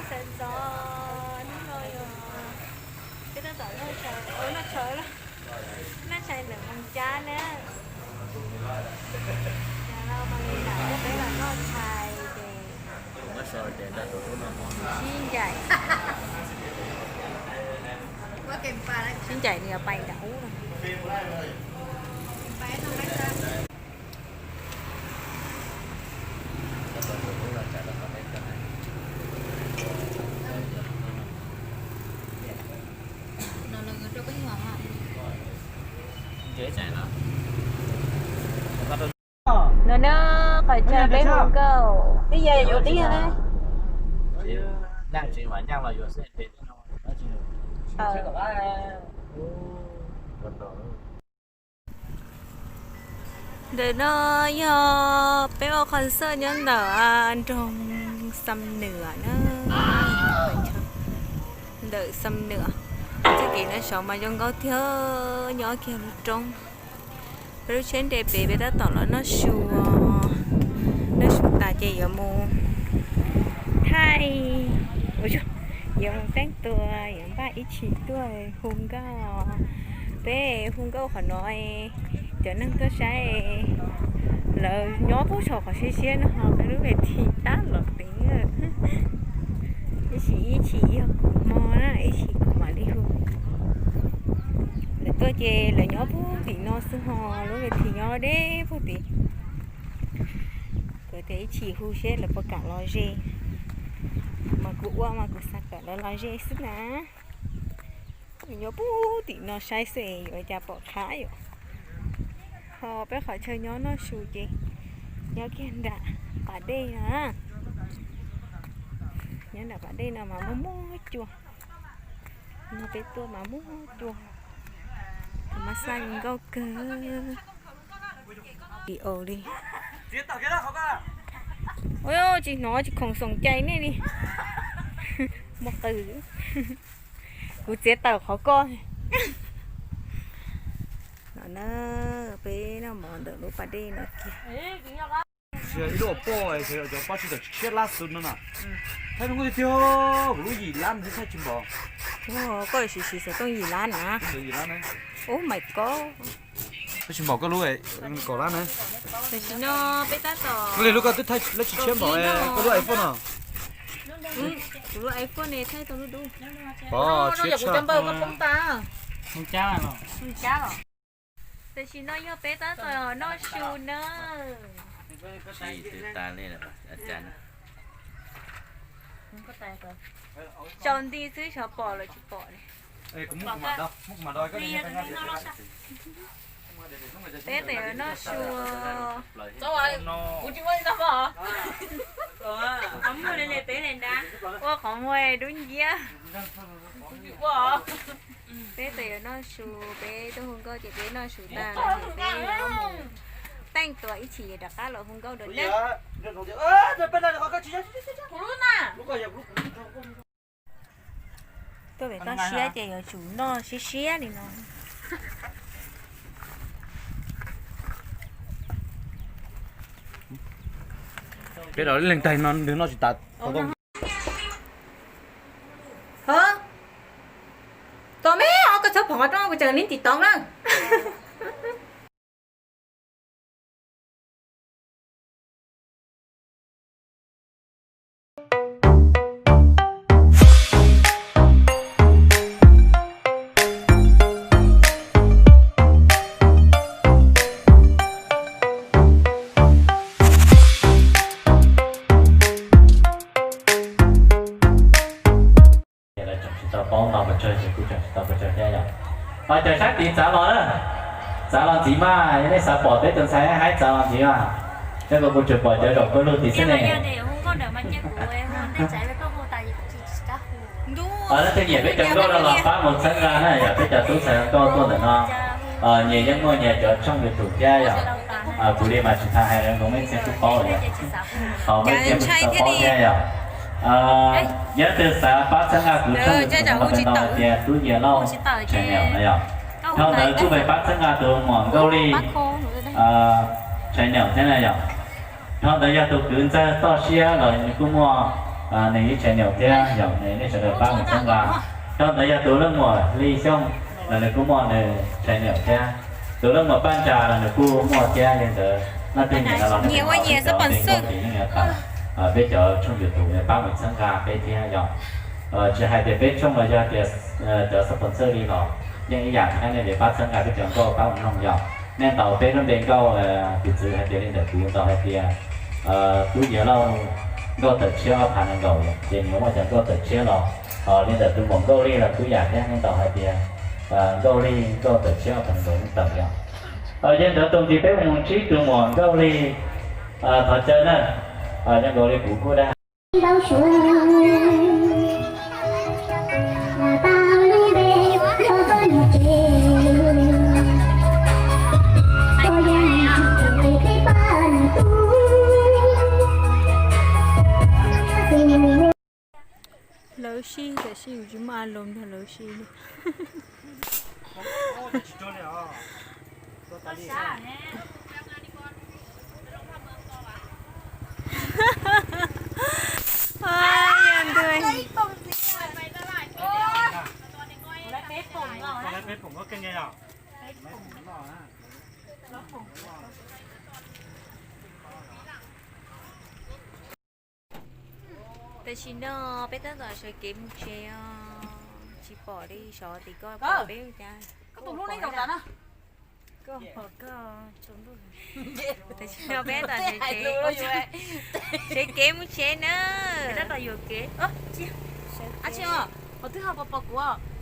Sawv ntxov hnub no yog peb tab tom noj tshais, noj tshais, noj tshais ntawm Moos Cab na. Cov laus mas li lam coj peb los noj tshais ces sib ncaim, sib ncaim nws pais nram ub no. No na, qhov chaw peb hu nkauj. Twb yog yuav tib ne. Ntawm no yog peb ua concert nyob ntawm nroog Xam Nwm na, ntawm Xam Nwm. Txoj kev no saud mas zoo nkauj tiag, nyob kiag lub roob. Peb lub tsheb nres pem, peb tab tom los noj su, noj su tas ces yuav mus thaij, yuav mus teeb tua, yuav npaj ib chim tuaj hu nkauj. Peb hu nkauj qhov no, cov neeg tuaj saib lawv nyob puag saum qhov siab siab no ho peb lub ves thim tab los pem. Ib chim, ib chim yog kuv hmo na, ib chim kuv mam li hu. Lawv tuaj ces lawv nyob puag tim no xwb ho lub ves thim nyob deb puag tim. Kuv tias ib chim hu seb lawv puas kam los ze, mas kuv ua mas kuv xav kom lawv los ze xwb na. Nyob puag tim no saib xwb yuav cas pom qab yom. Ho peb qhov chaw nyob noj su ces nyob kiag nram pas dej no. Nyob nram pas dej no mas muaj muaj cua. No peb tuaj mas muaj muaj cua. Tus mas xaj nkauj kawg. Video li. Ua tsis hnov tsis khoom xoom cai nej li. Muaj qw. Kuv txiav tawm qhov koj. No na, peb noj mov ntawm lub pas dej no kiag. Ib lub poj cov pab tsis tawm tshiab lab xwb no na. Thaij zoo nkauj tiag tiag, kuv lub yim lab twb thaij tsis npaum. Koj siv siv xov tooj yim lab na. Oh my god. Thaij tsis npaum koj lub kaum lab na. Tam sim no peb tab tom, li lub koj twb thaij lab tsis tshiab npaum koj lub iPhone no. Kuv lub iPhone ne thaij tau lub dub. Pov tshiab tshaj. Tam sim no yog peb tab tom noj su na. Tsaus nti xwb xyov pom los tsis pom li. Peb tab tom noj su. Ua qhov muag dub nciab. Peb tab tom noj su, peb tuaj hu nkauj ces peb noj su tag no ces peb yuav mus teeb tua ib chim rov qab los hu nkauj dua na. Tuaj pem toj siab ces yuav tsum noj siab siab li no. Peb los leej tag no nws noj tsis tas. Tom me os, koj txhob phom qhov rooj, kuv tseem nib tiv tov na. Ces lawv tseem tsis tau paub no pes tsawg ces kuj tseem tsis tau pes tsawg thiab yom. Ho cov sab tid txav los na, txav los ntxiv mas, yog nej xav pom peb tus ntxhais haib txav los ntxiv mas, cov kuv kuv tsuas pom cov zaum koj lug tid xwb ne. Leej twg nyiam peb cov nkauj no los pab mus txhawb nqa na yom, peb cov tub ntxhais nkauj tuaj ntawm no. Nyias yeej muaj nyias cov tshooj YouTube thiab yom. Kuv li mas tsis tas hais zoo mej txhia kuj paub yom. Ho mej txhia kuj tsis tau paub thiab yom. Yog leej twg xav pab txhawb nqa kuv tshooj YouTube no peb no tias Tub Yias Lauj channel no yom. Dhau ntawd kuj pab txhawb nqa tus muam Nkauj Lij channel thiab na yom. Dhau ntawd yog tus kwv ntxawg Toj Siab los nws kuj muaj nws ib channel thiab yog nej sawv daws pab mus txhawb nqa. Rau ntawd yog tus leej muam Li Xyooj los nws kuj muaj nws channel thiab, tus leej muam Paj Ntsa los nws kuj muaj thiab. Yog ntawd leej twg nyiam no los nyiam ua nyiam sponsor, peb cov tshooj YouTube pab mus txhawb nqa peb thiab yog. Tsis hais tias peb tshooj los yog tias cov sponsor li los yeej ib yam thiab, nej pab txhawb nqa peb cov nkauj pab mus mloog yog. Nej ntaus peb lub npe nkauj, piv txwv hais tias li ntawm kuv ntaus hais tias Tub Yias Lauj nkauj tawm tshiab ob phav nees nkaum yog, ces nws muaj cov nkauj tawm tshiab los, ho li ntawm tus muam Nkauj Lij los kuj yam thiab, nej ntaus hais tias Nkauj Lij nkauj tawm tshiab ob phav nees nkaum tawm yog. Yog ntawd tus ntxiv peb mus ntsib tus muam Nkauj Lij, thov caw na, zoo nkaus li kuv kuj dag. Lawv sib, tam sis yus tsis muaj a loos nrog lawv sib li. Tam sim no peb tab tom sawv kev mus tsev os, tsis pom li, xyov tim koj pom peb cas. Koj pom koj, tam sim no peb tab tom sawv kev, sawv kev mus tsev na. Tab tom yuam kev. Qhov twg ho pom pom kuv,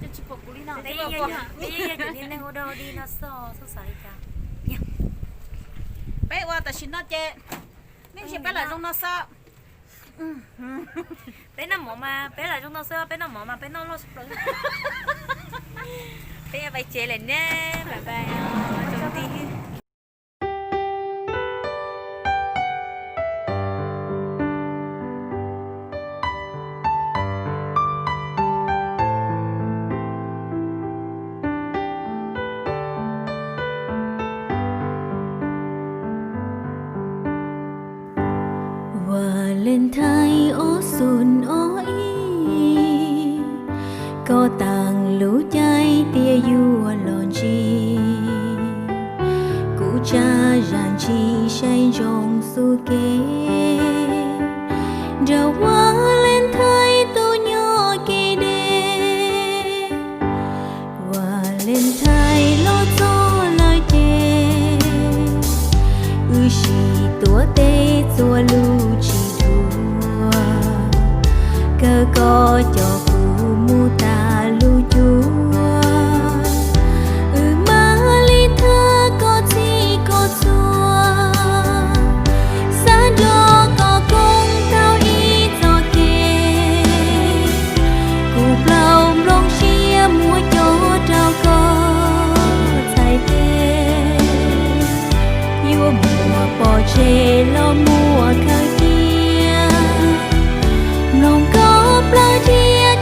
ces tsis pom kuv li no. Peb yog cov niag neeg ua dog dig no xwb, xav xav li cas. Peb ua tam sim no ces nej ntsia peb lam zoo no xwb. Peb noj mov mas peb lam zoo no xwb, peb noj mov mas peb noj loj tshaj plaws. Peb yuav pais tsev lawm ne, bye bye tsoom tij. Valentine ob xoom ob ib, koj taag lub caij tias yuav los ntsib, kuv tsa zam ntsis saib ntsoov xub kev, nrog Valentine tuaj nyob kev deb. Valentine los txog lawm ces, wb sib tuav tes txuas lus tsis dua, kawg koj coj kuv mus tas lub cuab, wb mam li thawb koj txhij koj txhua, xav nrog koj koom tau ib txoj kev, kuv plaub nplooj siab muab coj rau koj txhais tes, yuav muaj pov tseg los muaj khaws cia, mloog koj plawv thiab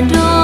nrog